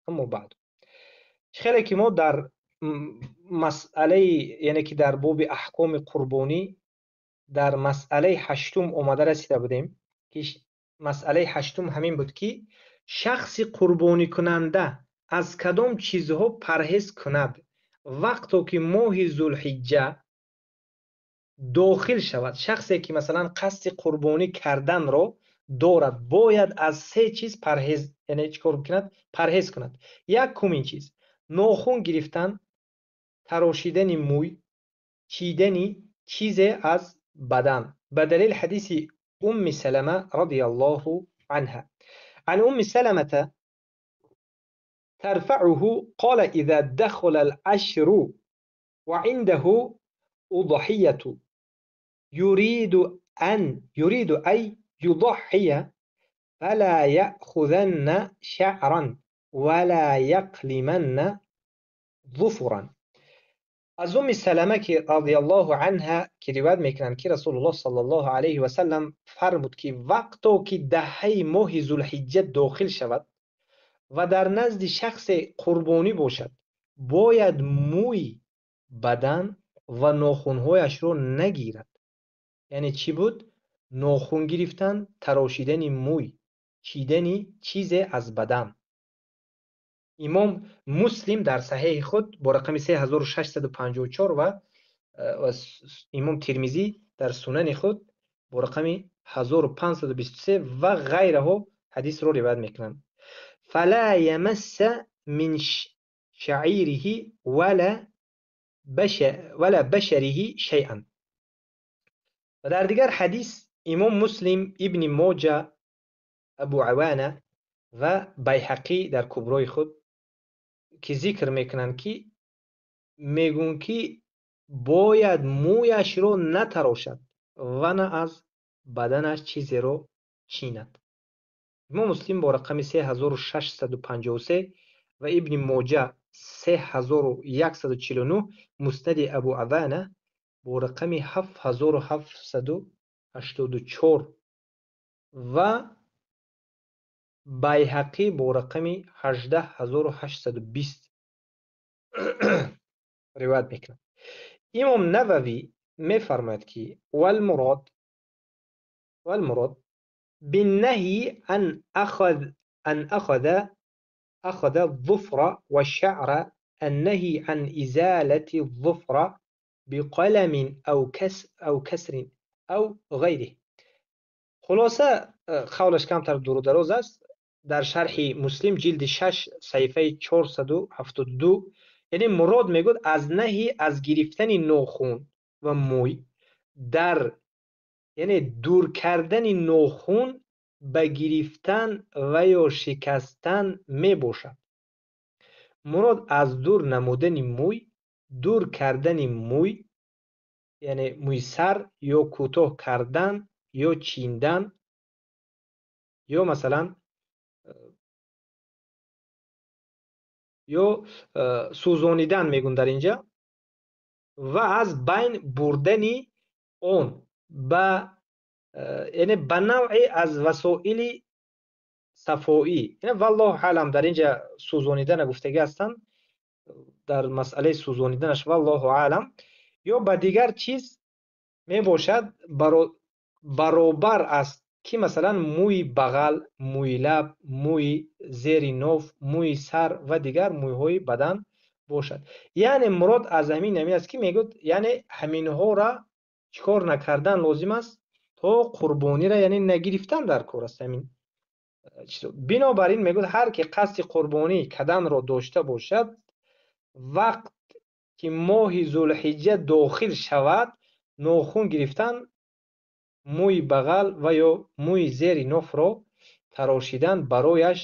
Аммо баъд, хеле ки мо дар масъалаи, яъне ки дар боби аҳкоми қурбонӣ дар масъалаи ҳаштум омада расида будем, ки масъалаи ҳаштум ҳамин буд, ки шахси қурбоникунанда аз кадом чизҳо парҳез кунад, вақто ки моҳи Зулҳиҷҷа дохил шавад. Шахсе ки масалан қасди қурбонӣ карданро дорад, бояд аз се чиз парҳез, яъне чӣ кор кунад? Парҳез кунад. Якумин чиз: нохун гирифтан, тарошидани мӯй, чидани чизе аз бадан. Ба далел ҳадиси Умми Салама радиаллоҳу анҳа. Ан Умми Саламата ترفعه قال: إذا دخل العشر وعنده أضحية يريد أن يضحي فلا يأخذن شعرا ولا يقلمن ظفرا. Аз Умми Салама ки радиаллоҳу анҳа ки ривоят мекунанд, ки Расулуллоҳ саллаллоҳу алайҳи васаллам фармуд, ки вақто ки даҳаи моҳи Зулҳиҷҷа дохил шавад ва дар назди шахсе қурбонӣ бошад, бояд мӯи бадан ва нохунҳояшро нагирад. Яъне чӣ буд? Нохун гирифтан, тарошидани мӯй, чидани чизе аз бадан. Имом Муслим дар саҳеҳи худ бо рақами 3654 ва имом Тирмизӣ дар сунани худ бо рақами 1523 ва ғайраҳо ҳадисро ривоят мекунанд. Фала ямасса мин шаъириҳи вала башариҳи шайъан. Ва дар дигар ҳадис имом Муслим, Ибни Моҷа, Абу Авана ва Байҳақӣ дар куброи худ ки зикр мекунанд, ки мегӯянд, ки бояд мӯяшро натарошад ва на аз баданаш чизеро чинад. Имом Муслим бо рақами 3653 ва Ибни Моҷа 3149, Муснади Абу Авана бо рақами 7784 ва Байҳақӣ бо рақами 18820 ривоят мекунад. Имом Нававӣ мефармояд, ки валмурод биннаҳйи ан أخذ الظفر والشعر النهي عن إزالة الظفر بقلم أو كسر أو غيره. Хулоса, қавлаш камтар дуру дароз аст. Дар шарҳи Муслим, ҷилди 6, саҳифаи 472. Яъне мурод, мегӯяд, аз наҳи аз гирифтани нохун ва мӯй дар, яъне дур кардани нохун ба гирифтан ва ё шикастан мебошад. Мурод аз дур намудани мӯй дур кардани мӯй, яъне мӯи сар, ё кӯтоҳ кардан, ё чиндан, ё масалан ё сӯзонидан мегӯн дар инҷа, ва аз байн бурдани он ба, яъне ба навъе аз васоили сафоӣ. Валлоҳу аълам, дар инҷа сӯзонидана гуфтагӣ ҳастанд, дар масъалаи сӯзониданаш валлоҳу аълам, ё ба дигар чиз мебошад. Баробар аст, ки масалан мӯи бағал, мӯи лаб, мӯи зери ноф, мӯи сар ва дигар мӯйҳои бадан бошад. Яъне мурод аз ҳамин ҳамин аст, ки мегӯяд, яъне ҳаминҳоро чӣ кор накардан лозим аст, то қурбониро, яъне нагирифтан дар кор аст ҳамин чизо. Бинобар ин, мегӯяд, ҳар ки қасди қурбонӣ карданро дошта бошад, вақт ки моҳи Зулҳиҷҷа дохил шавад, нохун гирифтан, мӯи бағал ва ё мӯи зери нофро тарошидан барояш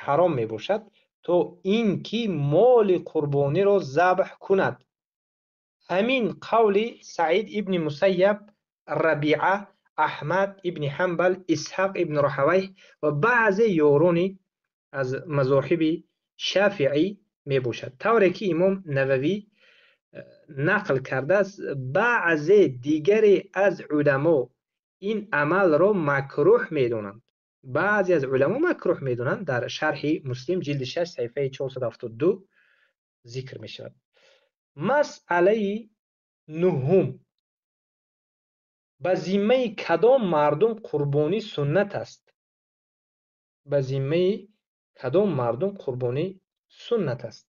ҳаром мебошад, то ин ки моли қурбониро забҳ кунад. Ҳамин қавли Саид ибни Мусайяб, Рабиа, Аҳмад ибни Ҳанбал, Исҳоқ ибни Роҳавайҳ ва баъзе ёрони аз мазоҳиби шафиӣ мебошад. Тавре ки имом Нававӣ нақл кардааст, баъзе дигаре аз уламо ин амалро макрӯҳ медонанд. Баъзе аз уламо макруҳ медонанд, дар шарҳи Муслим ҷилди 6 саҳифаи 472 зикр мешавад. Масъалаи нуҳум: ба зиммаи кадом мардум қурбонӣ суннат аст? Ба зиммаи кадом мардум қурбонӣ суннат аст?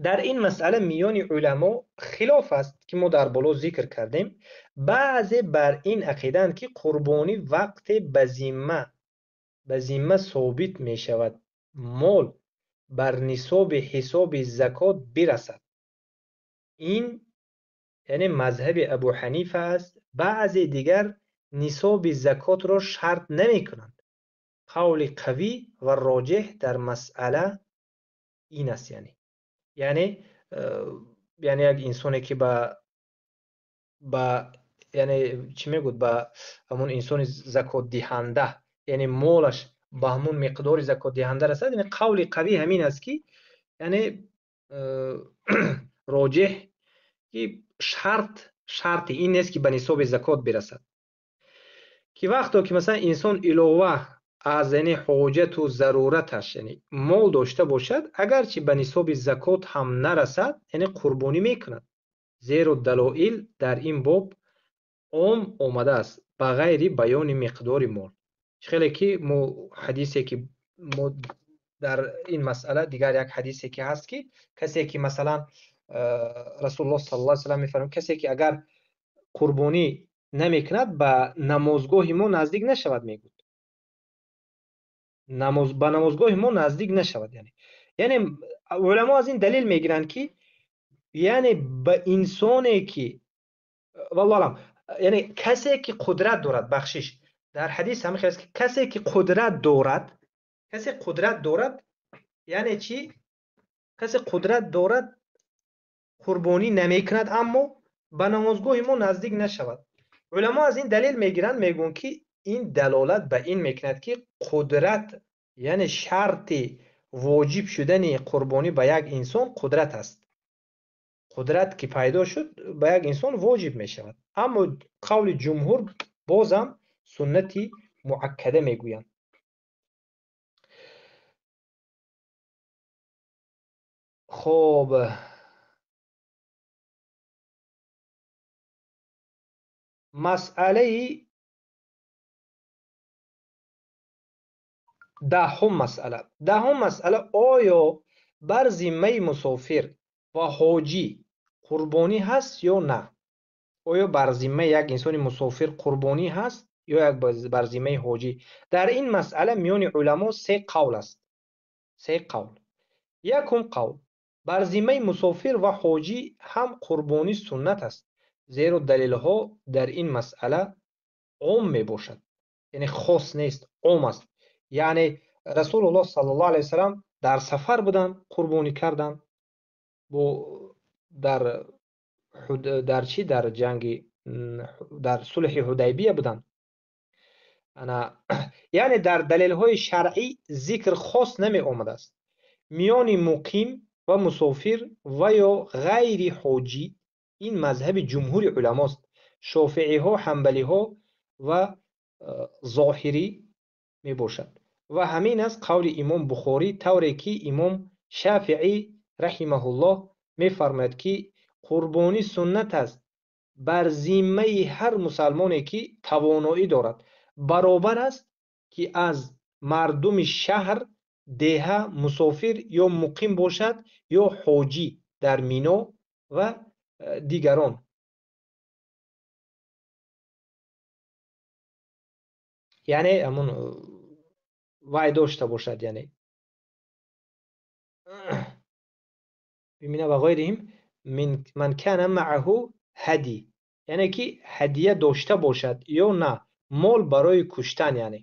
Дар ин масъала миёни уламо хилоф аст, ки мо дар боло зикр кардем. Баъзе бар ин ақидаанд, ки қурбонӣ вақте ба зимма собит мешавад, мол бар нисоби ҳисоби закот бирасад. Ин яъне мазҳаби Абу Ҳанифа аст. Баъзе дигар нисоби закотро шарт намекунанд. Қавли қавӣ ва роҷеҳ дар масъала ин аст. Яъне як инсоне ки ба яъне чӣ мегӯд, ба ҳамон инсони закотдиҳанда, яъне молаш ба ҳамон миқдори закотдиҳанда расад, яъне қавли қавӣ ҳамин аст, ки яъне роҷеҳ ки шарти ин нест, ки ба нисоби закот бирасад. Ки вақто ки масалан инсон илова аз яъне ҳоҷату зарураташ яъне мол дошта бошад, агарчи ба нисоби закот ҳам нарасад, яъне қурбонӣ мекунад. Зеро далоил дар ин боб ом омадааст ба ғайри баёни миқдори мол. Хеле ки мо ҳадисе ки мо дар ин масъала дигар як ҳадисе ки ҳаст, ки касе ки масалан Расулуллоҳ саллаллоҳу алайҳи васаллам мефармояд, касе ки агар қурбонӣ намекунад ба намозгоҳи мо наздик нашавад, мегӯяд. Ба намозгоҳи мо наздик нашавад. Яъне уламо аз ин далел мегиранд, ки яъне ба инсоне ки валлоҳу алам, яъне касе ки қудрат дорад, бахшиш, дар ҳадис ҳамин хел аст, ки касе ки қудрат дорад, касе қудрат дорад, яъне чӣ? Касе қудрат дорад қурбонӣ намекунад, аммо ба намозгоҳи мо наздик нашавад. Уламо аз ин далел мегиранд, мегӯянд, ки ин далолат ба ин мекунад, ки қудрат, яъне шарти воҷиб шудани қурбонӣ ба як инсон қудрат аст. Қудрат ки пайдо шуд, ба як инсон воҷиб мешавад. Аммо қавли ҷумҳур бозам суннати муаккада мегӯянд. Хоб, масъалаи даҳум масъала. Даҳум масъала: оё бар зиммаи мусофир ва ҳоҷӣ қурбонӣ ҳаст ё на? Оё бар зиммаи як инсони мусофир қурбонӣ ҳаст ё як бар зиммаи ҳоҷӣ? Дар ин масъала миёни уламо се қавл аст. Се қавл. Якум қавл: бар зиммаи мусофир ва ҳоҷӣ ҳам қурбонӣ суннат аст, зеро далелҳо дар ин масъала ом мебошад, яъне хос нест, ом аст. Яъне Расулуллоҳ саллаллоҳу алайҳи васаллам дар сафар буданд, қурбонӣ карданд, бо дар чӣ, дар ҷанги, дар сулҳи Ҳудайбия буданд. Ана яъне дар далелҳои шаръӣ зикр хос намеомадааст. Миёни муқим ва мусофир ва ё ғайри ҳоҷӣ ин мазҳаби ҷумҳури уламост. Шофииҳо, ҳанбалиҳо ва зоҳирӣ мебошад. Ва ҳамин аст қавли имом Бухорӣ, тавре ки имом Шафиӣ раҳимаҳуллоҳ мефармояд, ки қурбонӣ суннат аст бар зиммаи ҳар мусалмоне ки тавоноӣ дорад. Баробар аст ки аз мардуми шаҳр, деҳа, мусофир ё муқим бошад ё ҳоҷӣ дар Мино ва дигарон. Яъне ҳамон вай дошта бошад, яъне бимина ва ғайриҳим ман кана маъаҳу ҳади, яъне ки ҳадия дошта бошад ё на, мол барои куштан. Яъне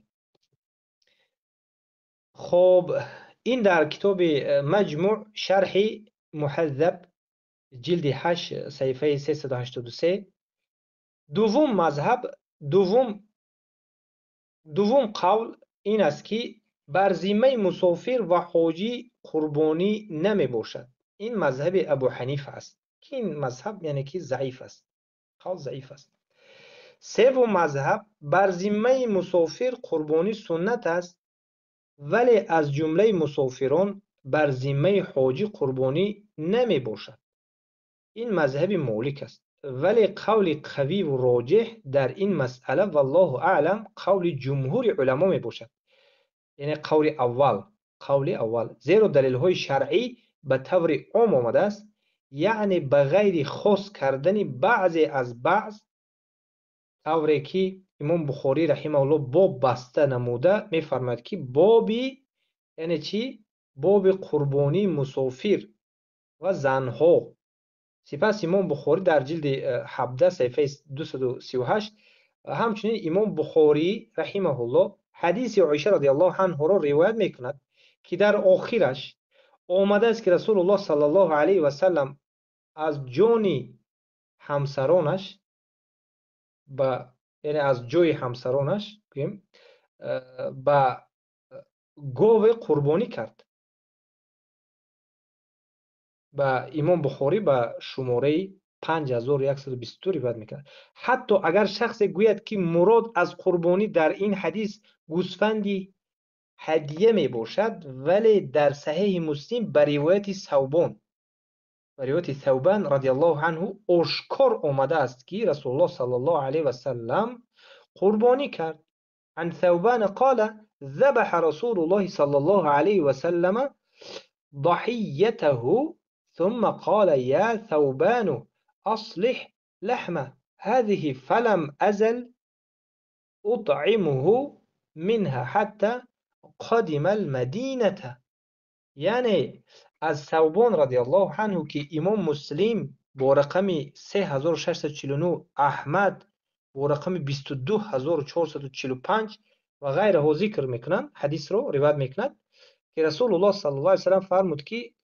хоб, ин дар китоби Маҷмӯъ шарҳи Муҳаззаб ҷилди 8 саҳифаи 383. Дуввум мазҳаб, дуввум қавл ин аст, ки бар зиммаи мусофир ва ҳоҷӣ қурбонӣ намебошад. Ин мазҳаби Абу Ҳанифа аст, ки ин мазҳаб яъне ки заиф аст, қавл заиф аст. Севум мазҳаб: бар зиммаи мусофир қурбонӣ суннат аст, вале аз ҷумлаи мусофирон бар зиммаи ҳоҷӣ қурбонӣ намебошад. Ин мазҳаби Молик аст, вале қавли қавиву роҷеҳ дар ин масъала, валлоҳу аълам, қавли ҷумҳури уламо мебошад, яъне қавли аввал, қавли аввал, зеро далелҳои шаръӣ ба таври ом омадааст, яъне ба ғайри хос кардани баъзе аз баъз, тавре ки имом Бухорӣ раҳимаҳуллоҳ боб баста намуда мефармояд, ки боби, яъне чӣ, боби қурбонии мусофир ва занҳо. Сипас имом Бухорӣ дар ҷилди 17 саҳифаи 238, ҳамчунин имом Бухорӣ раҳимаҳуллоҳ ҳадиси Оиша радиаллоҳу анҳуро ривоят мекунад, ки дар охираш омадааст, ки Расулуллоҳ саллаллоҳу алайҳи васаллам аз ҷони ҳамсаронаш ба, яъне аз ҷои ҳамсаронаш гӯем, ба гове қурбонӣ кард. Ба имом Бухорӣ ба шумораи 5122 ривоят мекунад. Ҳатто агар шахсе гӯяд, ки мурод аз қурбонӣ дар ин ҳадис гӯсфанди ҳадия мебошад, вале дар Саҳеҳи Муслим ба ривояти Савбон, ба ривояти Савбан радиаллоҳу анҳу ошкор омадааст, ки Расулуллоҳ саллаллоҳу алайҳи васаллам қурбонӣ кард. Ан Савбан қала забаҳа Расулуллоҳи саллаллоҳу алайҳи васаллама даҳиятаҳу ثم قال يا ثوبان أصلح لحم هذه فلم أزل أطعمه منها حتى قدم المدينة. یعنی از ثوبان رضی الله عنه که امام مسلم با رقم 3649، احمد با رقم 22445 و غیره ذکر میکنند، حدیث رو روایت میکند که رسول الله صلی الله علیه وسلم فرمود که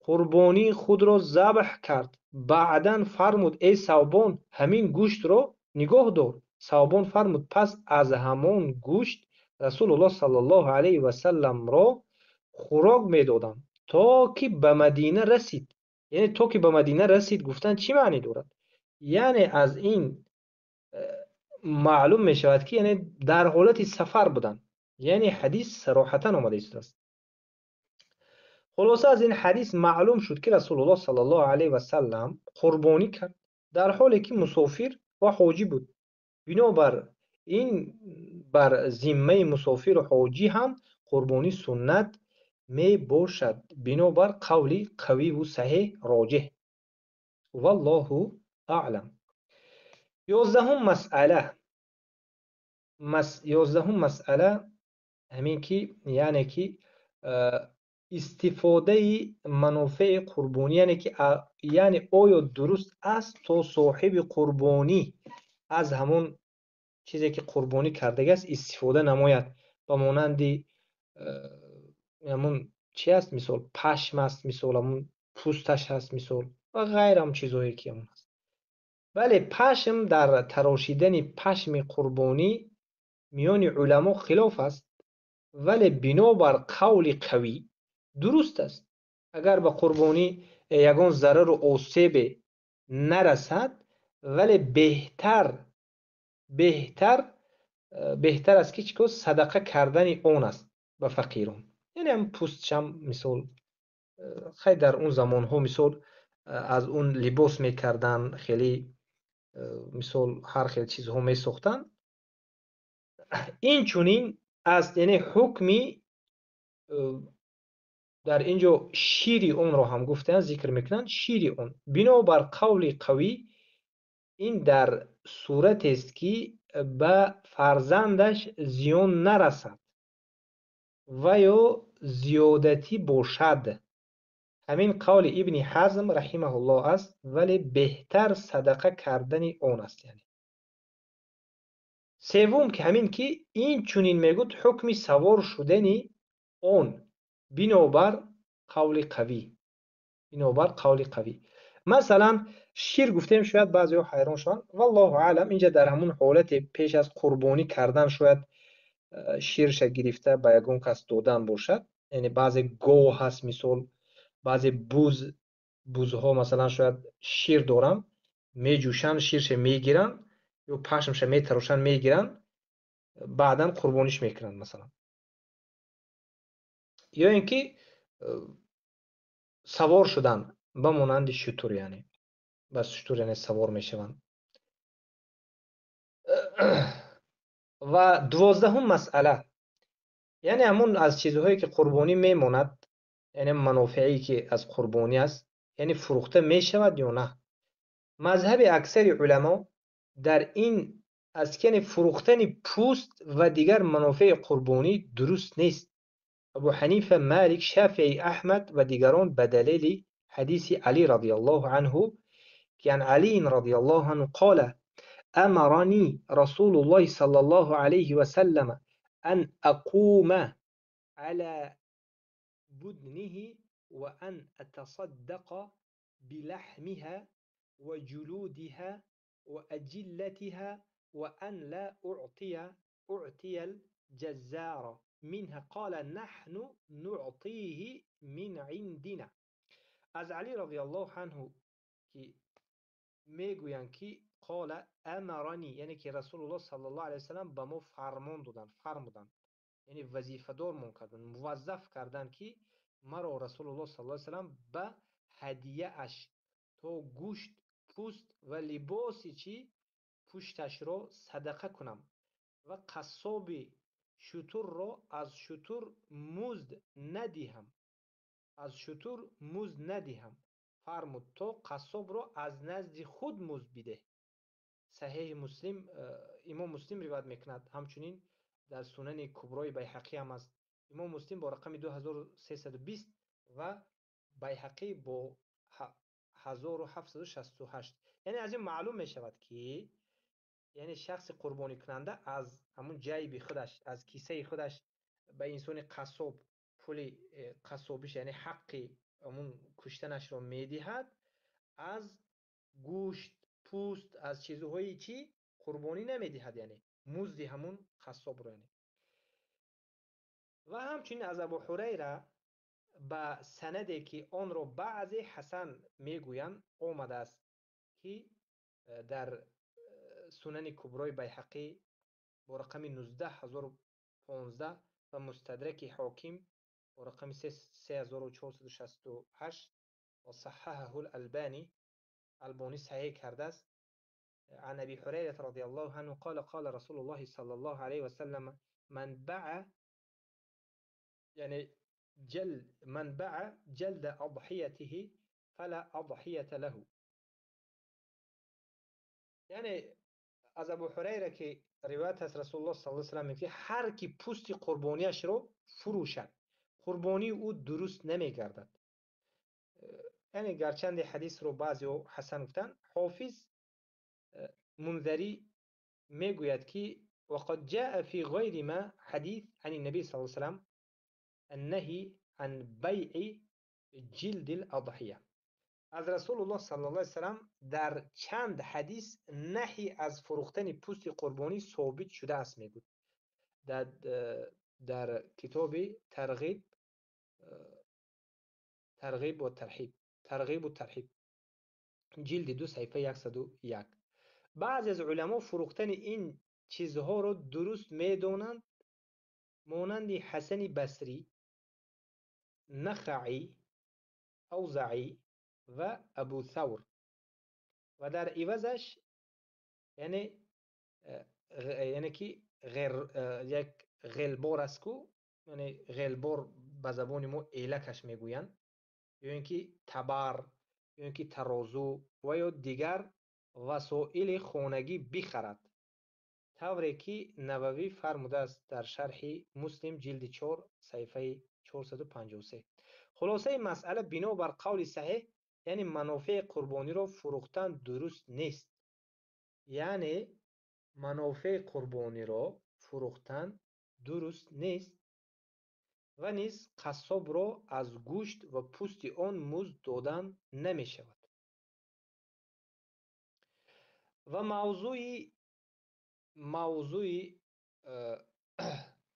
قربانی خود را ذبح کرد، بعدا فرمود ای ثوبان، همین گوشت را نگاه دار. ثوبان فرمود پس از همان گوشت رسول الله صلی الله علیه و سلم را خوراک میدادم تا که به مدینه رسید. یعنی تا که به مدینه رسید گفتن چی معنی دارد؟ یعنی از این معلوم می شود که یعنی در حالت سفر بودن، یعنی حدیث صراحتا آمده است. خلاصه از این حدیث معلوم شد که رسول الله صلی الله علیه و سلم قربانی کرد در حالی که مسافر و حاجی بود. بنابر این بر ذمه مسافر و حاجی هم قربانی سنت می باشد، بنابر قول قوی و صحیح راجح. والله اعلم. 11 مسئله، 11 مسئله همین که یعنی که استفاده منافع قربانی، یعنی که یعنی آیا درست است تا صاحب قربانی از همون چیزی که قربانی کرده است استفاده نماید، با مانند همون چی است، مثال پشم است، مثال همون پوستش هست، مثال و غیر هم چیزهایی که همون هست. ولی پشم در تراشیدن پشم قربانی میان علما خلاف است، ولی بنابر قول قوی درست است. اگر به قربانی یگان ضرر و آسیب نرسد، ولی بهتر است که چیکار صدقه کردن آن است به فقیران. یعنی هم پوستشم مثال خیلی در اون زمان ها مثال از اون لباس میکردن، خیلی مثال هر خیلی چیزها میساختن. این چونین است، یعنی حکمی در اینجا شیری اون را هم گفتن ذکر میکنن، شیری اون بنابر قول قوی این در صورت است که به فرزندش زیان نرسد و یا زیادتی باشد. همین قول ابن حزم رحمه الله است، ولی بهتر صدقه کردن آن است. یعنی سوم که همین که این چنین میگوید حکم سوار شدن آن بنابر قول قوی، بنابر قول قوی. مثلا شیر گفتیم، شاید بعضی حیران شوند، والله اعلم. اینجا در همون حالت پیش از قربانی کردن شاید شیرش گرفته به یگون کس دادن باشد. یعنی بعضی گاو هست، مثال بعضی بوزها مثلا شاید شیر دارن، میجوشن شیرش میگیرن، Ё пашмша метарошанд, мегиранд, баъдан қурбониш мекунанд, масалан. Ё ин ки савор шудан ба монанди шутур, яъне ба шутур, яъне савор мешаванд. Ва 12-ум масъала, яъне ҳамон аз чизҳое ки қурбонӣ мемонад, яъне манофеъе ки аз қурбонӣ аст, яъне фурӯхта мешавад ё на? Мазҳаби аксари уламо дар ин аст ки яъне фурӯхтани пӯст ва дигар манофеи қурбонӣ дуруст нест. Абу Ҳанифа, Малик, Шафиӣ, Аҳмад ва дигарон ба далели ҳадиси Али радиаллоҳу анҳу, ки ан Алиин радиаллоҳу анҳу қола амарани Расулуллоҳи саллаллоҳу алайҳи ва саллама ан ақума ала будниҳи ва ан атасаддақа билаҳмиҳа ва ҷулудиҳа ва аҷиллатиҳа ва ан ла уътия алҷаззара минҳа қала наҳну нуътиҳи мин индина. Аз Али радиаллоҳу анҳу ки мегӯянд ки қола амарани, яъне ки Расулуллоҳ саллаллоҳу алайҳи васаллам ба мо фармон доданд, фармуданд, яъне вазифадормон карданд, муваззаф карданд ки маро Расулуллоҳ саллаллоҳу алайҳи васаллам ба ҳадияаш то гӯшт, пӯст ва либоси чӣ пушташро садақа кунам ва қассоби шутурро аз шутур музд надиҳам, аз шутур музд надиҳам. Фармуд то қассобро аз назди худ музд бидеҳ. Саҳеҳи Муслим, Имом Муслим ривоят мекунад, ҳамчунин дар Сунани Куброи Байҳақӣ ҳам аст. Имом Муслим бо рақами 2320 ва Байҳақӣ бо 1768. Яъне аз ин маълум мешавад ки яъне шахси қурбоникунанда аз ҳамун ҷайби худаш, аз кисаи худаш ба инсони қассоб пули қассобиш, яъне ҳаққи ҳамун куштанашро медиҳад, аз гӯшт, пӯст, аз чизҳои чӣ қурбонӣ намедиҳад, яъне музди ҳамун қассобро. Яъне ва ҳамчунин аз Абу Ҳурайра ба санаде ки онро баъзе ҳасан мегӯянд омадааст ки дар Сунани Куброи Байҳақӣ бо рақами 19015 ва Мустадраки Ҳоким бо рақами 3468 ва саҳҳаҳу Албани, Албонӣ саҳеҳ кардааст. عن أبي هريرة رضي الله عنه قال قال رسول الله صلى الله عليه وسلم من باع يعني جل من باع جلد أضحيته فلا أضحية له. یعنی از ابو هریره که روایت است رسول الله صلی الله علیه و سلم که هر کی پوست قربانیش رو فروشد قربانی او درست نمیگردد. یعنی گرچند حدیث رو بعضی حسن گفتن، حافظ منذری میگوید که وقد جاء في غير ما حديث عن النبي صلى الله عليه وسلم النهي عن بيع جلد الأضحية. از رسول الله صلی الله علیه و سلم در چند حدیث نهی از فروختن پوست قربانی ثابت شده است میگوید. در کتاب ترغیب و ترحیب، ترغیب و ترحیب جلد 2 صفحه 101. بعضی از علما فروختن این چیزها را درست میدانند، مانند حسن بصری، نخعی، اوزعی و ابو ثور، و در عوضش یعنی که غیر یک غلبار است کو، یعنی غلبار به زبان ما ایلکش میگویند، یا اینکه تبر، یا اینکه ترازو و یا دیگر وسایل خانگی بخرد، طوری که نووی فرموده است در شرح مسلم جلد 4 صفحه 453. خلاصه مسئله بنابر قول صحیح یعنی منافع قربانی را فروختن درست نیست. یعنی منافع قربانی را فروختن درست نیست و نیز قصاب را از گوشت و پوست آن مزد دادن نمی شود. و موضوع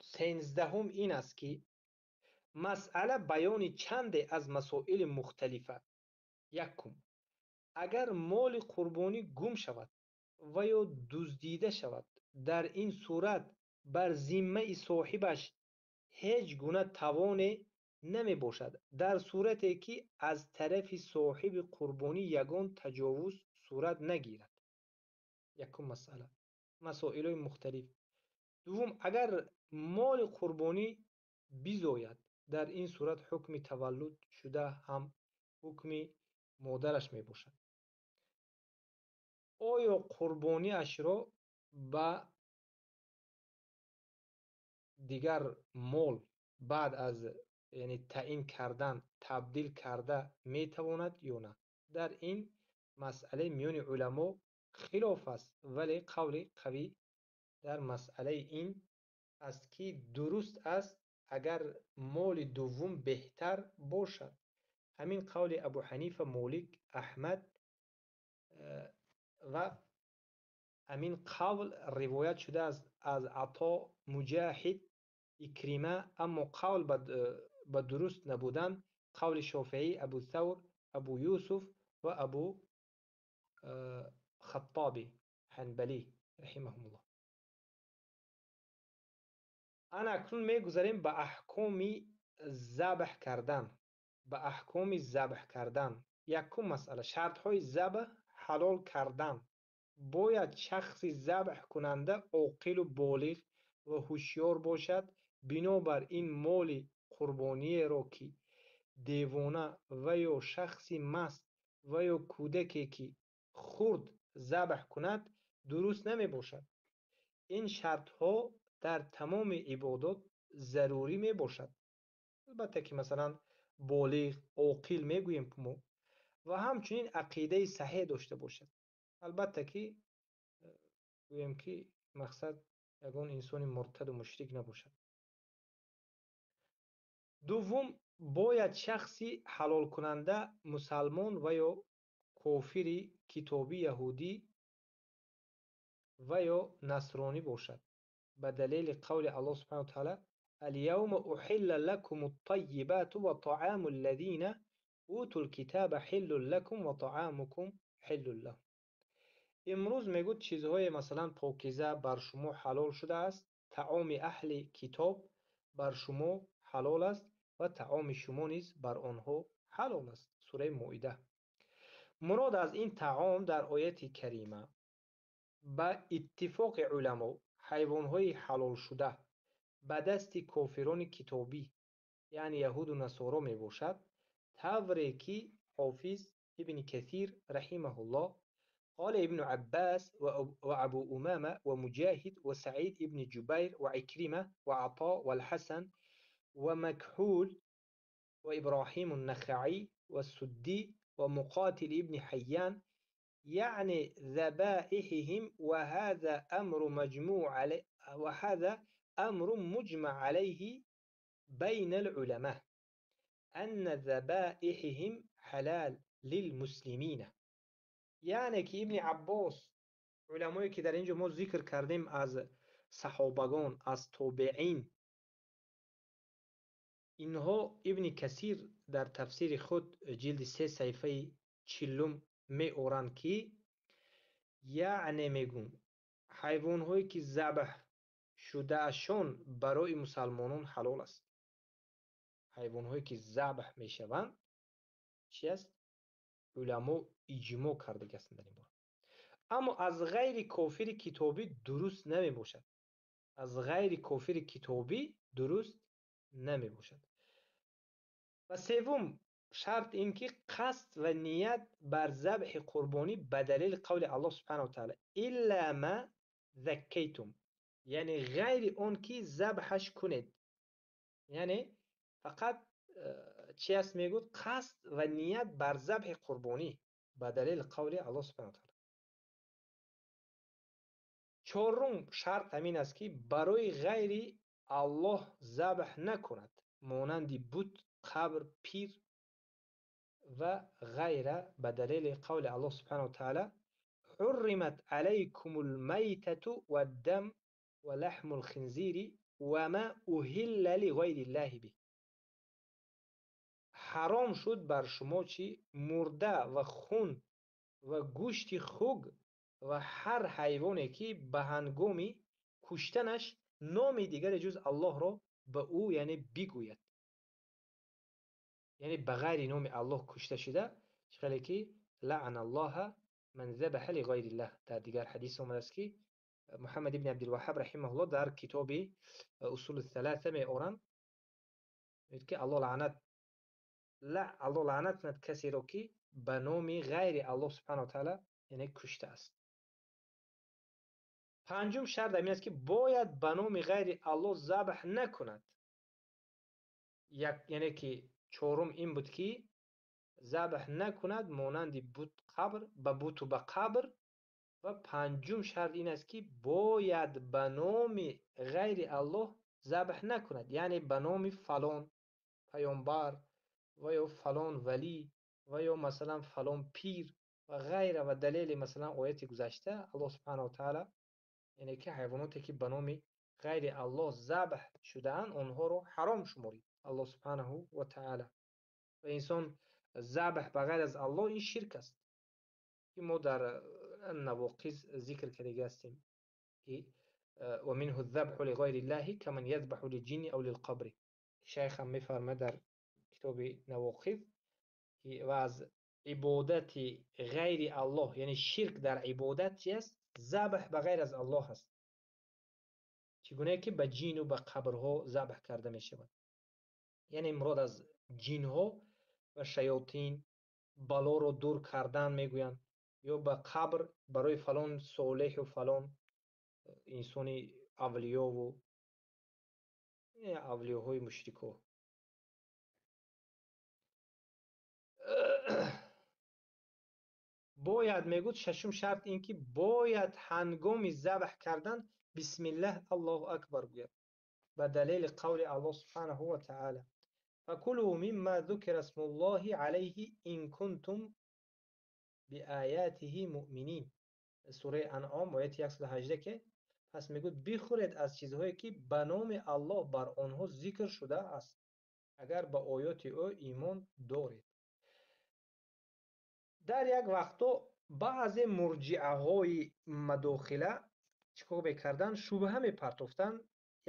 13 این است که مسئله بیان چند از مسائل مختلفه. یکم، اگر مال قربانی گم شود ва ё дуздида шавад, дар ин сурат бар зиммаи соҳибаш ҳеҷ гуна тавоне намебошад, дар сурате ки аз тарафи соҳиби қурбонӣ ягон таҷовуз сурат нагирад. Якум масъала, масоилҳои мухталиф. Дуввум, агар моли қурбонӣ бизояд, дар ин сурат ҳукми таваллуд шуда ҳам ҳукми модараш мебошад. Оё қурбониашро ба дигар мол баъд аз, яъне, таъин кардан табдил карда метавонад ё на? Дар ин масъалаи миёни уламо хилоф аст, вале қавли қавӣ дар масъалаи ин аст, ки дуруст аст, агар моли дуввум беҳтар бошад. Ҳамин қавли Абу Ҳанифа, Молик, Аҳмад ва ҳамин қавл ривоят шудааст аз Ато, Муҷаҳид, Икрима, аммо қавл ба дуруст набудан қавли Шофеӣ, Абу Савр, Абу Юсуф ва Абу Хаттоби Ҳанбалӣ раҳимаҳумуллоҳ. Ана акнун мегузарем ба аҳкоми забҳ кардан. Ба аҳкоми забҳ кардан. Якум масъала, шартҳои забҳ ҳалол кардан. Бояд шахси забҳкунанда оқилу болиғ ва ҳушёр бошад. Бинобар ин моли қурбониеро, ки девона ва ё шахси маст ва ё кӯдаке, ки хурд забҳ кунад, дуруст намебошад. Ин шартҳо дар тамоми ибодот зарурӣ мебошад. Албатта ки масалан болиғ, оқил мегӯем мо, ва ҳамчунин ақидаи саҳеҳ дошта бошад. Албатта ки гӯем ки мақсад ягон инсони муртаду мушрик набошад. Дуввум, бояд шахси ҳалолкунанда мусалмон ва ё кофири китоби яҳудӣ ва ё насронӣ бошад. Ба далели қавли Аллоҳ субҳанаҳу ва таъала: «Ал-явма уҳилла лакумут-таййибату ва таъамул лазина утул китаба ҳиллун лакум ва таъамукум ҳиллун лаҳум». Имрӯз мегӯд чизҳое масалан покиза бар шумо ҳалол шудааст, таоми аҳли китоб бар шумо ҳалол аст ва таоми шумо низ бар онҳо ҳалол аст. Сураи Моида. Мурод аз ин таом дар ояти карима ба иттифоқи уламо ҳайвонҳои ҳалолшуда ба дасти кофирони китобӣ, яъне яҳуду насоро мебошад, тавре ки ҳофиз Ибни Касир раҳимаҳуллоҳ قال ابن عباس وأبو أمامة ومجاهد وسعيد ابن جبير وعكرمة وعطاء والحسن ومكحول وإبراهيم النخعي والسدي ومقاتل ابن حيان، يعني ذبائحهم، وهذا أمر مجموع عليه، وهذا أمر مجمع عليه بين العلماء أن ذبائحهم حلال للمسلمين. Яъне ки Ибни Аббос, уламое ки дар ин ҷо мо зикр кардем аз саҳобагон, аз тобеин, инҳо Ибни Касир дар тафсири худ ҷилди 3 саҳифаи 40 меоранд, ки яъне мегӯм ҳайвонҳое ки забҳ шудаашон барои мусалмонон ҳалол аст. Ҳайвонҳое ки забҳ мешаванд чи аст? Уламо иҷмо кардаги ҳастанд дар ин бора. Аммо аз ғайри кофири китобӣ дуруст намебошад. Аз ғайри кофири китобӣ дуруст намебошад. Ва севум шарт ин ки қасд ва ният бар забҳи қурбонӣ ба далели қавли Аллоҳ субҳанаҳу ва таъала: «Илла ма заккайтум», яъне ғайри он ки забҳаш кунед. Яъне фақат чи аст мегӯд? Қасд ва ният бар забҳи қурбонӣ ба далели қавли Аллоҳ субҳанаҳу ва таъала. Чорум шарт ҳамин аст, ки барои ғайри Аллоҳ забҳ накунад, монанди бут, қабр, пир ва ғайра, ба далели қавли Аллоҳ субҳанаҳу ва таъала: «Ҳурримат алайкумул майтату вад-дам ва лаҳмул хинзири ва ма уҳилла лиғайриллаҳи биҳ». Ҳаром шуд бар шумо чи? Мурда ва хун ва гӯшти хук. Ва ҳар ҳайвоне, ки ба ҳангоми куштанаш номи дигаре ҷуз Аллоҳро ба ӯ, яъне бигӯяд, яъне ба ғайри номи Аллоҳ кушта шуда, чӣ хеле ки лаъана Аллоҳа ман забаҳа лиғайриллаҳ дар дигар ҳадис омадааст, ки Муҳаммад ибни Абдулваҳҳаб раҳимаҳуллоҳ дар китоби Усул Саласа меоранд, мегӯяд ки Аллоҳ лаънат кунад касеро, ки ба номи ғайри Аллоҳ субҳанаҳу ва таъала, яъне куштааст. Панҷум шарт ҳамин аст, ки бояд ба номи ғайри Аллоҳ забҳ накунад. Як, яъне ки чорум ин буд, ки забҳ накунад монанди бут қабр, ба буту ба қабр. Ва панҷум шарт ин аст, ки бояд ба номи ғайри Аллоҳ забҳ накунад, яъне ба номи фалон паёмбар ва ё фалон валӣ ва ё масалан фалон пир ва ғайра. Ва далели масалан ояти гузашта Аллоҳ субҳанаҳу ва таъала, яъне ки ҳайвоноте, ки ба номи ғайри Аллоҳ забҳ шудаанд, онҳоро ҳаром шуморид Аллоҳ субҳанаҳу ва таъала. Ва инсон забҳ ба ғайр аз Аллоҳ, ин ширк аст, ки мо дар навоқиз зикр кардаги ҳастем, ки ва минҳу забҳу лиғайри ллаҳи каман язбаҳу лилҷинни ав лилқабри. Шайхам мефармояд дар китоби Навоқиз, ки ва аз ибодати ғайри Аллоҳ, яъне ширк дар ибодат чи аст? Забҳ ба ғайр аз Аллоҳ аст, чӣ гунае ки ба ҷину ба қабрҳо забҳ карда мешавад, яъне мурод аз ҷинҳо ва шаётин балоро дур кардан мегӯянд, ё ба қабр барои фалон солеҳу фалон инсони авлиёву авлиёҳои мушрикҳо. Бояд мегӯд, шашум шарт ин ки бояд ҳангоми забҳ кардан бисмиллаҳ Аллоҳу акбар гӯяд, ба далели қавли Аллоҳ субҳанаҳу ва таъала: факулу мимма зукира смуллоҳи алайҳи ин кунтум биоятиҳи муъминин. Сураи Анъом, ояти 118, ки пас мегӯяд: бихӯред аз чизҳое, ки ба номи Аллоҳ бар онҳо зикр шудааст, агар ба оёти ӯ имон доред. Дар як вақто баъзе мурҷиаҳои мадохила чӣ кор мекарданд? Шубҳа мепартофтанд.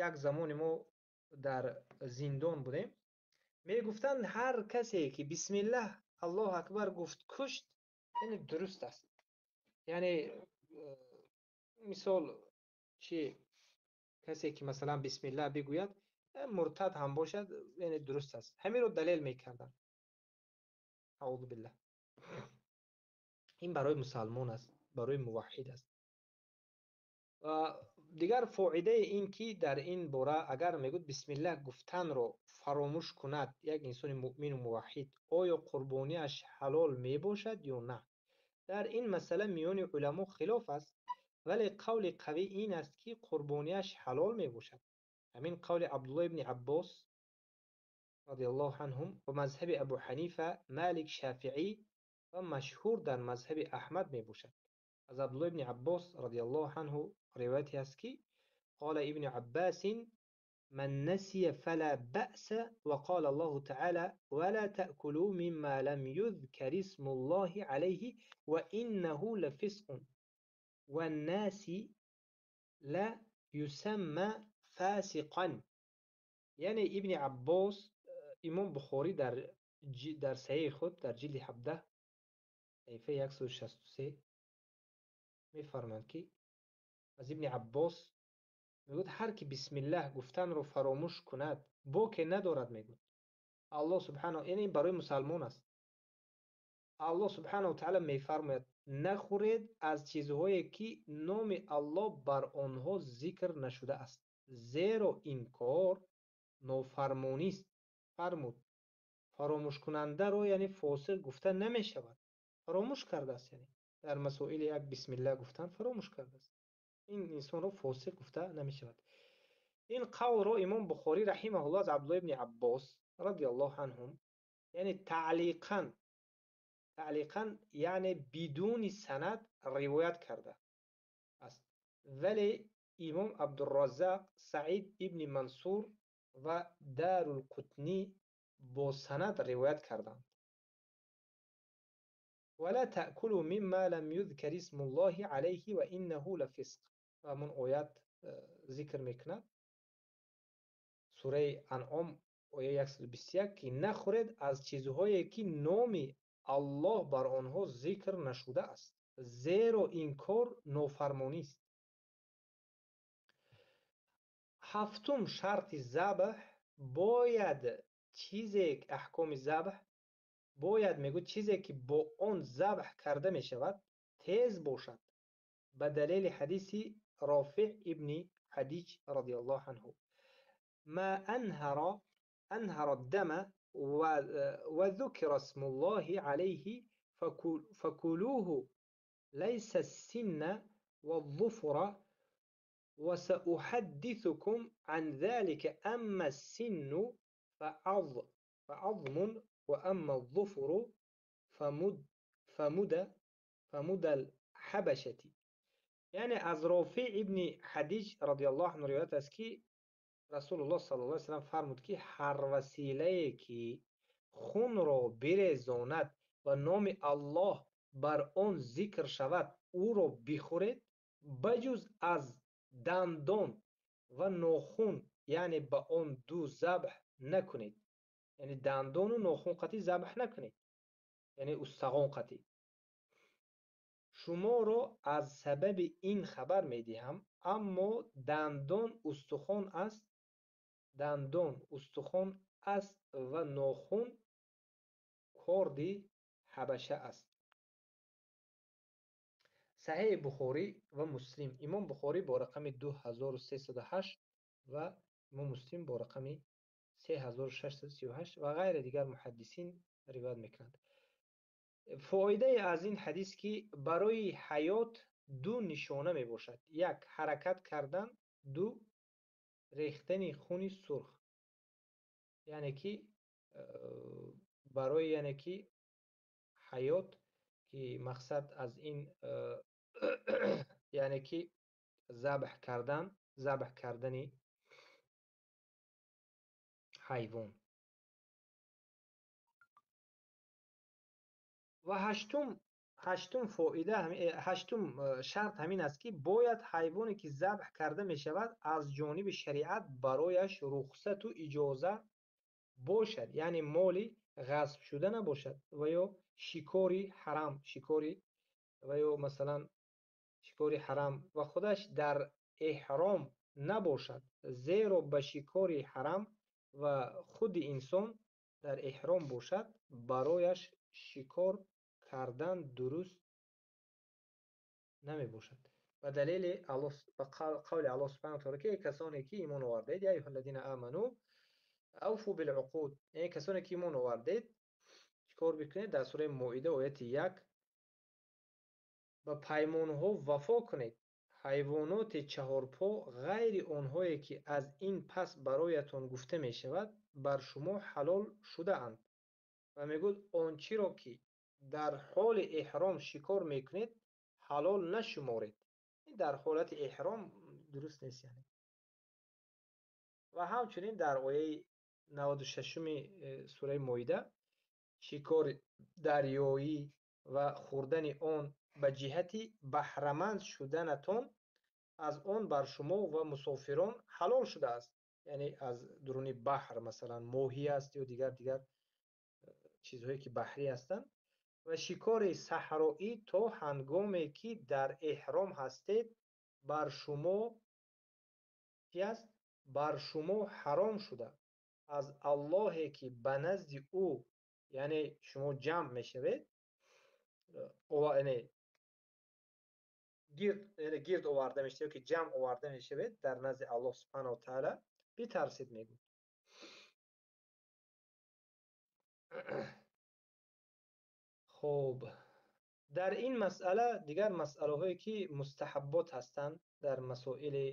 Як замоне мо дар зиндон будем, мегуфтанд: ҳар касе ки бисмиллаҳ Аллоҳу акбар гуфт, кушт, яъне дуруст аст. Яъне мисол чи касе ки масалан бисмиллаҳ бигӯяд, муртад ҳам бошад, яъне дуруст аст. Ҳаминро далел мекарданд. Аузу биллаҳ. Ин барои мусалмон аст, барои муваҳҳид аст. Ва дигар фоидаи ин ки дар ин бора агар мегӯяд бисмиллаҳ гуфтанро фаромӯш кунад як инсони муъмину муваҳҳид, оё қурбониаш ҳалол мебошад ё на? Дар ин масъала миёни уламо хилоф аст, вале қавли қавӣ ин аст, ки қурбониаш ҳалол мебошад. Ҳамин қавли Абдуллоҳ ибни Аббос радиаллоҳу анҳум ва мазҳаби Абу Ҳанифа, Малик, Шафиӣ ва машҳур дар мазҳаби Аҳмад мебошад. Аз Абдуллоҳ ибни Аббос радиаллоҳу анҳу ривояте аст, ки қола ибни Аббасин: ман насия фала баъса, ва қола Аллоҳу таъала: ва ла таъкулу мимма лам юзкар исмуллоҳи алайҳи ва иннаҳу лафисқун ваннаси ла юсамма фасиқан. Яъне ибни Аббос, имом Бухорӣ дар саҳиҳи худ дар ҷилди 17 саҳифаи 163 мефармоянд, ки аз ибни Аббос мегӯяд: ҳар ки бисмиллаҳ гуфтанро фаромӯш кунад, боке надорад. Мегӯяд Аллоҳ субҳанаҳу, яъне ин барои мусалмон аст. Аллоҳ субҳанаҳу ва таъала мефармояд: нахӯред аз чизҳое, ки номи Аллоҳ бар онҳо зикр нашудааст, зеро ин кор нофармонист. Фармуд: фаромӯшкунандаро, яъне фосиқ гуфта намешавад. Фаромӯш кардааст, яъне дар масоили як бисмиллаҳ гуфтан фаромӯш кардааст, ин инсонро фосиқ гуфта намешавад. Ин қавлро имом Бухорӣ раҳимаҳуллоҳ аз Абдуллоҳ ибни Аббос радиаллоҳу анҳум, яъне таълиқан, яъне бидуни санад ривоят карда аст, вале имом Абдурраззақ, Саид ибни Мансур ва Дарулқутнӣ бо санад ривоят карданд. ولا تأكلوا مما لم يذكر اسم الله عليه وإنه لفسق. ҳамун оят зикр мекунад, сураи Анъом, ояи 121, ки нахӯред аз чизҳое, ки номи Аллоҳ бар онҳо зикр нашудааст, зеро ин кор нофармонист. Ҳафтум шарти забҳ бояд чизе, аҳкоми забҳ бояд, мегӯ, чизе ки бо он забҳ карда мешавад, тез бошад, ба далели ҳадиси Рофеъ ибни Ҳадиҷ радиаллоҳу анҳу: ما أنهر الدم وذكر اسم الله عليه فكلوه ليس السن والظفر وسأحدثكم عن ذلك، أما السن فعظم وأما الظفر فمد الحبشة. Яъне аз Рофеъ ибни Ҳадиҷ радиаллоҳу анҳу ривоят аст, ки Расулуллоҳ саллаллоҳу алайҳи васаллам фармуд, ки ҳар василае ки хунро бирезонад ва номи Аллоҳ бар он зикр шавад, ӯро бихӯред, ба ҷуз аз дандон ва нохун, яъне ба он ду забҳ накунед. Яъне дандону нохун қатӣ забҳ накунед, яъне устағон қатӣ. Шуморо аз сабаби ин хабар медиҳам, аммо дандон устухон аст, дандон устухон аст ва нохун корди ҳабаша аст. Саҳеҳи Бухорӣ ва Муслим. Имом Бухорӣ бо рақами 2308 ва Имом Муслим бо рақами 3638 ва ғайра дигар муҳаддисин ривоят мекунанд. Фоидаи аз ин ҳадис, ки барои ҳаёт ду нишона мебошад: як, ҳаракат кардан, ду, рехтани хуни сурх. Яъне ки барои, яъне ки ҳаёт, ки мақсад аз ин, яъне ки забҳ кардан, забҳ кардани ҳайвон. Ва ҳаштум фоида, ҳаштум шарт ҳамин аст, ки бояд ҳайвоне ки забҳ карда мешавад, аз ҷониби шариат барояш рухсату иҷоза бошад, яъне моли ғасбшуда набошад ва ё шикори ҳарам, шикори ва ё масалан шикори ҳарам, ва худаш дар эҳром набошад, зеро ба шикори ҳарам ва худи инсон дар эҳром бошад, барояш шикор кардан дуруст намебошад. Ба далели Аллоҳ, ба қавли Аллоҳ субҳанаҳу ва таъоло, ки эй касоне ки имон овардед, я аюҳаллазина аману авфу билъуқуд, яъне касоне ки имон овардед, чикор бикунед? Дар сураи Моида, ояти 1: ба паймонҳо вафо кунед. Ҳайвоноти чаҳорпо ғайри онҳое ки аз ин пас бароятон гуфта мешавад, бар шумо ҳалол шудаанд. Ва мегӯяд, он чиро ки дар ҳоли эҳром шикор мекунед, ҳалол нашуморед. Ин дар ҳолати эҳром дуруст нест, яъне. Ва ҳамчунин дар ояи 96-уми сураи Моида: шикори дарёӣ ва хӯрдани он ба ҷиҳати баҳраманд шуданатон аз он бар шумо ва мусофирон ҳалол шудааст. Яъне аз дуруни баҳр, масалан, моҳӣ аст ё дигар чизҳое ки баҳрӣ ҳастанд. Ва шикори саҳроӣ то ҳангоме ки дар эҳром ҳастед, бар шумо чӣ аст? Бар шумо ҳаром шуда. Аз Аллоҳе ки ба назди ӯ, яъне шумо ҷамъ мешавед, яъне гирд, яъне гирд оварда мешавед, ки ҷамъ оварда мешавед дар назди Аллоҳ субҳанаҳу ва таъоло, битарсед, мегӯяд. Хуб, дар ин масъала дигар масъалаҳое ки мустаҳаббот ҳастанд дар масоили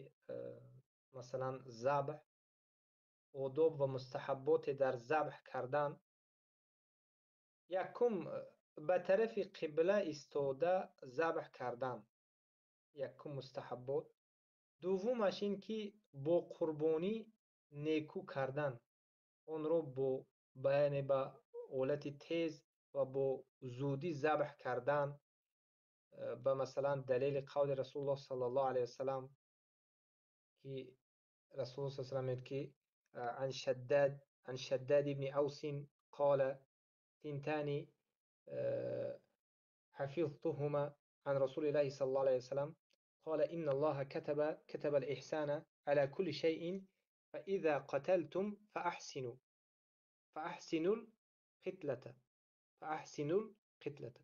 масалан забҳ, одоб ва мустаҳабботе дар забҳ кардан. Якум, ба тарафи қибла истода забҳ кардан, якум мустаҳаббот. Дуввумаш ин ки бо қурбонӣ некӯ кардан, онро бо, яъне ба ҳолати тез. ва бо зудӣ забҳ кардан ба масалан далели қавли Расулуллоҳ саллаллоҳу алайҳи васаллам, ки Расулуллоҳ саллаллоҳу алайҳи васаллам мегӯяд, ки عن شداد بن أوس قال: ثنتان حفظتهما عن رسول الله صلى الله عليه وسلم قال: إن الله كتب الإحسان على كل شيء، فإذا قتلتم فأحسنوا القتلة فأحسنوا القتلة،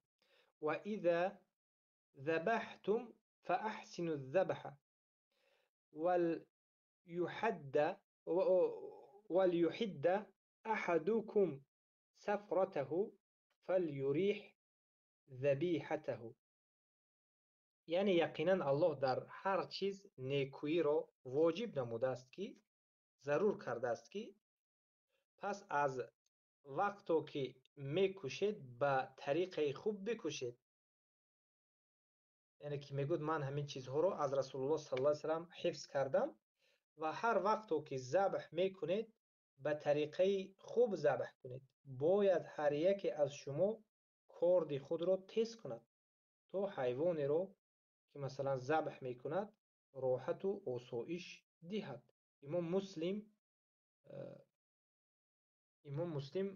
وإذا ذبحتم فأحسنوا الذبح، وليحد أحدكم سفرته فليريح ذبيحته. Яъне яқинан Аллоҳ дар ҳар чиз некӯиро воҷиб намудааст, ки зарур кардааст, ки пас аз вақто ки мекушед, ба тариқаи хуб бикушед. Яъне ки мегӯяд, ман ҳамин чизҳоро аз Расулуллоҳ саллаллоҳу алайҳи васаллам ҳифз кардам ва ҳар вақто ки забҳ мекунед, ба тариқаи хуб забҳ кунед. Бояд ҳар яке аз шумо корди худро тез кунад, то ҳайвонеро ки масалан забҳ мекунад, роҳату осоиш диҳад. Имом Муслим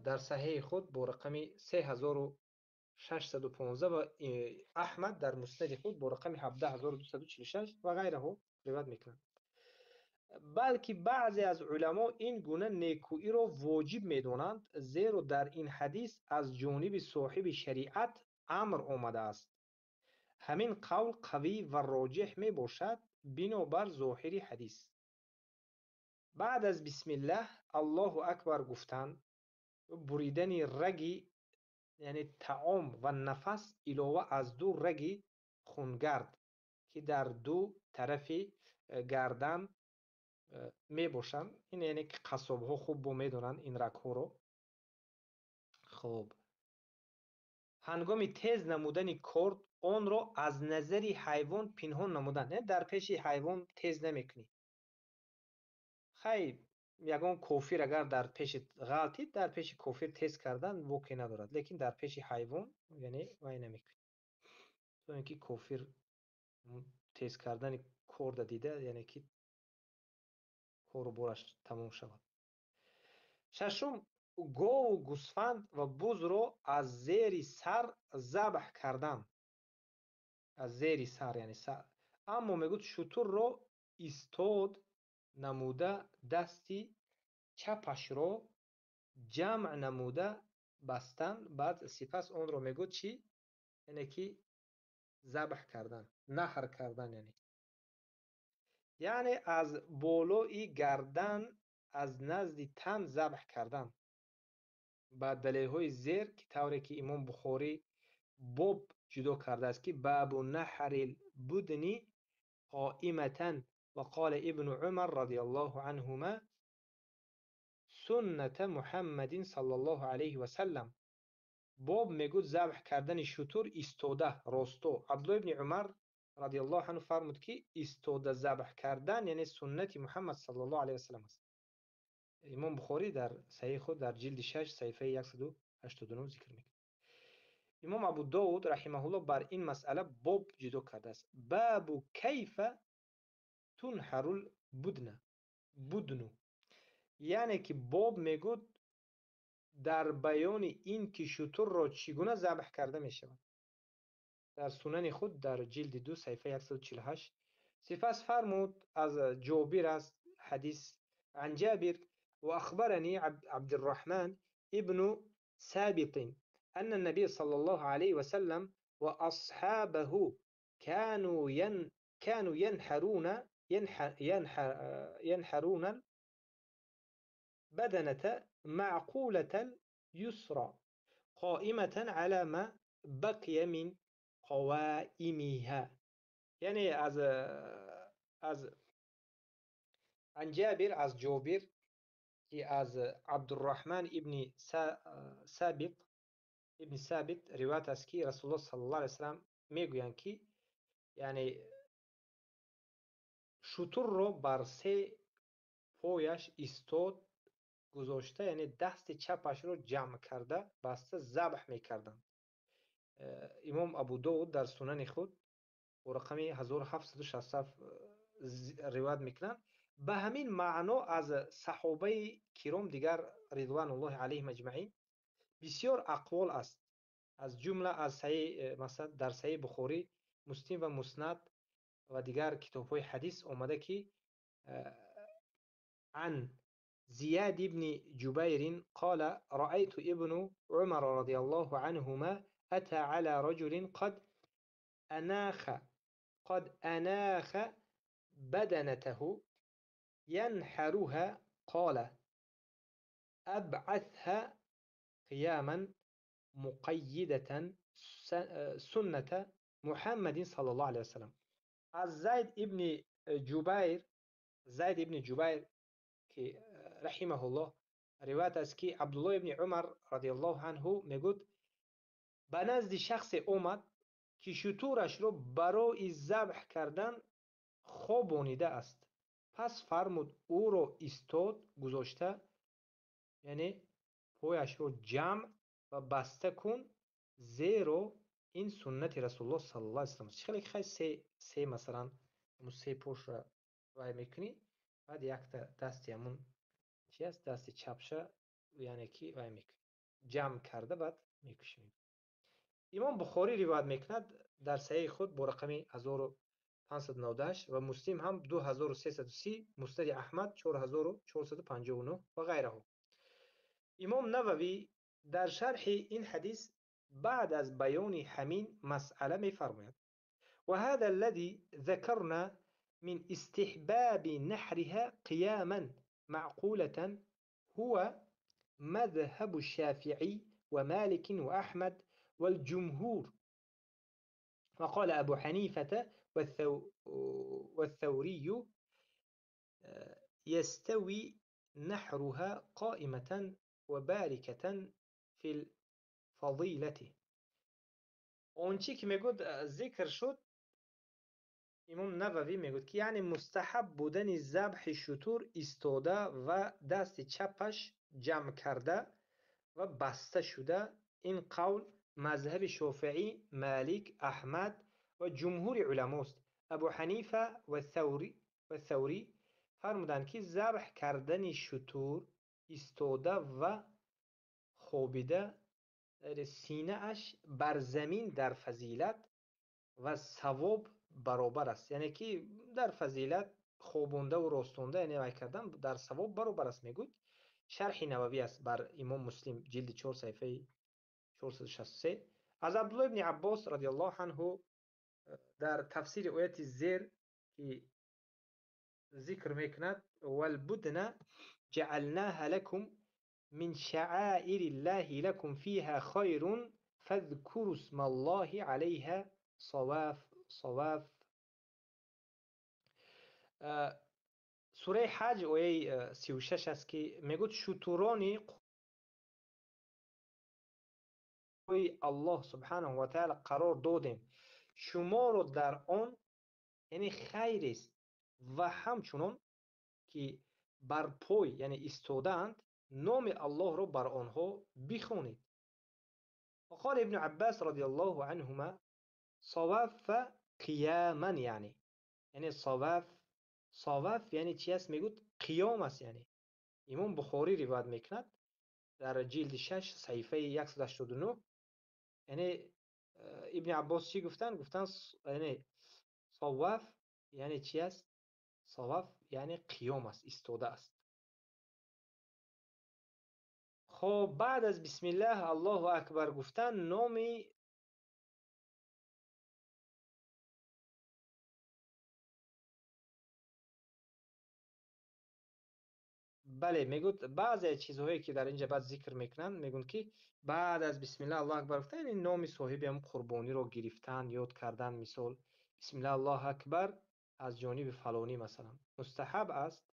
дар саҳеҳи худ бо рақами 3615 ва Аҳмад дар муснади худ бо рақами 17246 ва ғайраҳо ривоят мекунанд. Балки баъзе аз уламо ин гуна некӯиро воҷиб медонанд, зеро дар ин ҳадис аз ҷониби соҳиби шариат амр омадааст. Ҳамин қавл қавӣ ва роҷеҳ мебошад, бинобар зоҳири ҳадис. Баъд аз бисмиллаҳ, Аллоҳу акбар гуфтан, буридани раги, яъне таом ва нафас, илова аз ду раги хунгард, ки дар ду тарафи гардан мебошанд. Ин яъне ки қассобҳо хуб бо медонанд ин рагҳоро. Хуб, ҳангоми тез намудани корд онро аз назари ҳайвон пинҳон намудан, яъне дар пеши ҳайвон тез намекунӣ. Хай, ягон кофир агар дар пеши ғалтид, дар пеши кофир тез кардан воке надорад, лекин дар пеши ҳайвон, яъне, вай намекунӣ, то ин ки кофир тез кардани корда дида, яъне ки кору бораш тамом шавад. Шашум, гову гӯсфанд ва бузро аз зери сар забҳ кардан, аз зери сар, яъне сар. Аммо мегӯяд, шутурро истод намуда, дасти чапашро ҷамъ намуда бастан, баъд сипас онро, мегӯяд, чӣ, яъне ки забҳ кардан, наҳр кардан, яъне аз болои гардан, аз назди тан забҳ кардан, ба далелҳои зер, ки тавре ки имом Бухорӣ боб ҷудо кардааст, ки باب نحر البدن قائمة، وقال ابن عمر رضي الله عنهما: سنة محمد صلى الله عليه وسلم. Боб, мегӯд, забҳ кардани шутур истода, росто. Абдулло ибни Умар радиаллоҳу анҳу фармуд, ки истода забҳ кардан, яъне суннати Муҳаммад саллаллоҳу алайҳи васаллам аст. Имом Бухорӣ дар саҳиҳи худ дар ҷилди 6, саҳифаи 189 зикр мекунад. Имом Абу Довуд раҳимаҳуллоҳ бар ин масъала боб ҷудо кардааст: باب كيف تنحر البدنة بدن. Яъне ки боб, мегӯд, дар баёни ин ки шутурро чӣ гуна забҳ карда мешавад. Дар сунани худ дар ҷилди 2, саҳифаи 148. Сипас фармуд, аз Ҷобир аст ҳадис: عن جابر وأخبرني عبد الرحمن ابن سابط أن النبي صلى الله عليه وسلم وأصحابه كانوا ينحرون البدنة معقولة اليسرى قائمة على ما بقي من قوائمها. یعنی از عن جابر، از جابر که از عبدالرحمن ابن ثابت روایت است که رسول الله صلی الله علیه وسلم میگویند که یعنی шутурро бар се пояш истод. гузошта, яъне дасти чапашро ҷамъ карда баста забҳ мекарданд. Имом Абу Довуд дар сунани худ бо рақами 1767 ривоят мекунанд. Ба ҳамин маъно аз саҳобаи киром дигар ризвануллоҳи алайҳим аҷмаин бисёр ақвол аст. Аз ҷумла аз саҳеҳ, масалан дар Саҳеҳи Бухорӣ, Муслим ва Муснад ва дигар китобҳои ҳадис омада ки ан زياد بن جبير قال رأيت ابن عمر رضي الله عنهما أتى على رجل قد أناخ بدنته ينحرها قال أبعثها قياما مقيدة سنة محمد صلى الله عليه وسلم. از زید ابن جبیر، زید ابن جبیر که رحمه الله روایت است که عبدالله ابن عمر رضی الله عنه میگوید به نزد شخص اومد که شتورش را برای ذبح کردن خوابانیده است. پس فرمود او را ایستاد گذاشته، یعنی پایش را جمع و بسته کن، زیرا این سنت رسول الله صلی الله علیه و سلم است. خیلی خیلی سه مثلا سه پوش را وای میکنی، بعد یک تا دستی همون چی است، دست چپشه یعنی کی وای میکنی جمع کرده بعد میکشی. امام بخاری روایت میکند در صحیح خود با رقم 1598 و مسلم هم 2330، مسند احمد 4459 و غیره. امام نووی در شرح این حدیث بعد از بیان همین مسئله میفرماید و هذا الذي ذكرنا من استحباب نحرها قياما معقولة هو مذهب الشافعي ومالك وأحمد والجمهور. وقال أبو حنيفة والثوري يستوي نحرها قائمة وباركة في الفضيلة. اونچی که میگوید ذکر شد، امام نووی میگوید که یعنی مستحب بودن ذبح شتر ایستاده و دست چپش جمع کرده و بسته شده، این قول مذهب شافعی، مالک، احمد و جمهور علماست. ابو حنیفه و ثوری فرمودند که ذبح کردن شتر ایستاده و خوابیده سینه اش بر زمین در فضیلت و ثواب برابر است. یعنی که در فضیلت خوابونده و راستونده یعنی وای کردن در ثواب برابر است میگوید. شرح نووی است بر امام مسلم جلد 4 صفحه 463. از عبدالله ابن عباس رضی الله عنه در تفسیر آیت زیر که ذکر میکند والبدن جعلناها لكم من شعائر الله لكم فيها خير فاذكروا اسم الله عليها صواف صواف. سوره حج آیه 36 است که میگوید شترانی الله سبحانه و تعالی قرار دادیم شما رو در آن، یعنی خیر است و همچنان که بر پای یعنی ایستادند نام الله را بر آنها بخوانید. وقال ابن عباس رضی الله عنهما صواف قیاما، یعنی صواف یعنی چی است؟ میگوید قیام است. یعنی امام بخاری روایت میکند در جلد 6 صحیفه 189. یعنی ابن عباس چی گفتن؟ گفتن یعنی صواف یعنی چی است؟ صواف یعنی قیام است، ایستاده است. خب بعد از بسم الله الله اکبر گفتن نامی بله میگوید بعضی چیزهایی که در اینجا بعد ذکر میکنن، میگن که بعد از بسم الله الله اکبر گفتن یعنی نام صاحب هم قربانی رو گرفتن، یاد کردن. مثال بسم الله الله اکبر از جانب فلانی مثلا مستحب است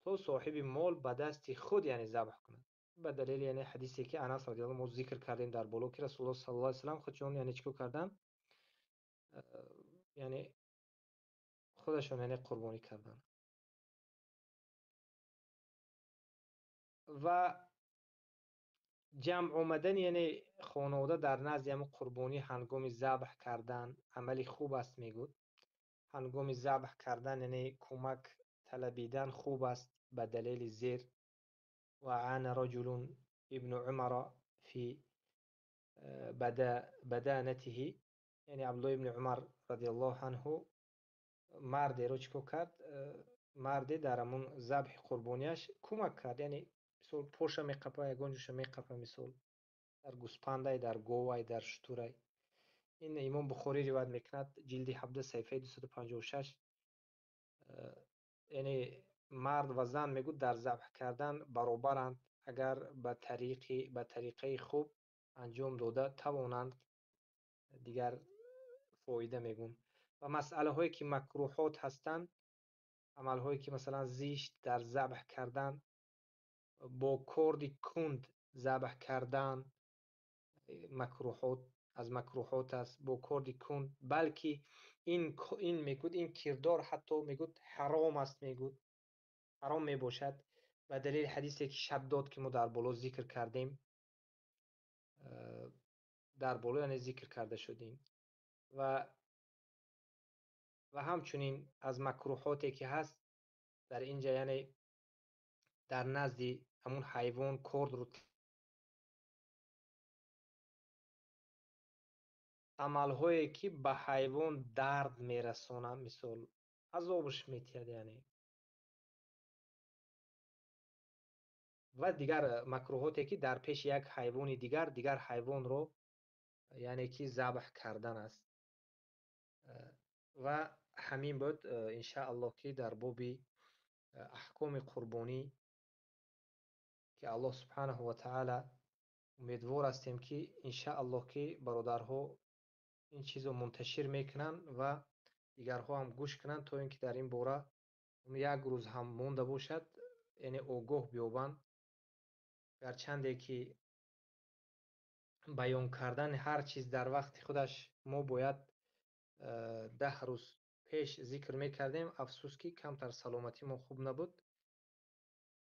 تا صاحب مال به دست خود یعنی ذبح کند. به دلیل یعنی حدیثی که انس رضی الله عنه ذکر کردیم در بالا که رسول الله صلی الله علیه و سلم خودشون یعنی چیکار کردن، یعنی خودشون یعنی قربانی کردن. Ва ҷамъ омадани, яъне хонавода дар назди ҳамон қурбонӣ ҳангоми забҳ кардан амали хуб аст, мегӯд. Ҳангоми забҳ кардан, яъне кӯмак талабидан хуб аст ба далели зер. Ва аана раҷулун ибну Умара фи баданатиҳи, яъне Абдуллоҳ ибни Умар радиаллоҳу анҳу мардеро чӣ кор кард? Марде дар ҳамон забҳи қурбонияш кӯмак кард, яъне мисол поша меқапа, ягон ҷоша меқапа, мисол дар гӯспандай, дар говай, дар шутурай. Ин Имом Бухорӣ ривоят мекунад, ҷилди 17, саҳифаи 256. Яъне мард ва зан, мегӯд, дар забҳ кардан баробаранд, агар ба тариқаи хуб анҷом дода тавонанд. Дигар фоида мегӯм. Ва масъалаҳое ки макрӯҳот ҳастанд, амалҳое ки масалан зишт дар забҳ кардан, бо корди кунд забҳ кардан макрӯҳот, аз макрӯҳот аст, бо корди кунд, балки ин мегӯд, ин кирдор ҳатто мегӯд ҳаром аст, мегӯд ҳаром мебошад ба далели ҳадисе ки Шаддод, ки мо дар боло зикр кардем, дар боло яъне зикр карда шудем. Ва ҳамчунин аз макрӯҳоте ки ҳаст дар инҷа, яъне дар назди ҳамун ҳайвон кордро, амалҳое ки ба ҳайвон дард мерасонанд, мисол азобш метиҳад, яъне ва дигар макрӯҳоте ки дар пеши як ҳайвони дигар, дигар ҳайвонро яъне ки забҳ кардан аст. Ва ҳамин буд, иншааллоҳ, ки дар боби аҳкоми қурбонӣ, ки Аллоҳ субҳанаҳу ва таъала умедвор ҳастем, ки иншааллоҳ ки бародарҳо ин чизро мунташир мекунанд ва дигарҳо ҳам гӯш кунанд, то ин ки дар ин бора як рӯз ҳам монда бошад, яъне огоҳ биёбанд. Гарчанде ки баён кардани ҳар чиз дар вақти худаш мо бояд 10 рӯз пеш зикр мекардем, афсӯс ки камтар саломатии мо хуб набуд.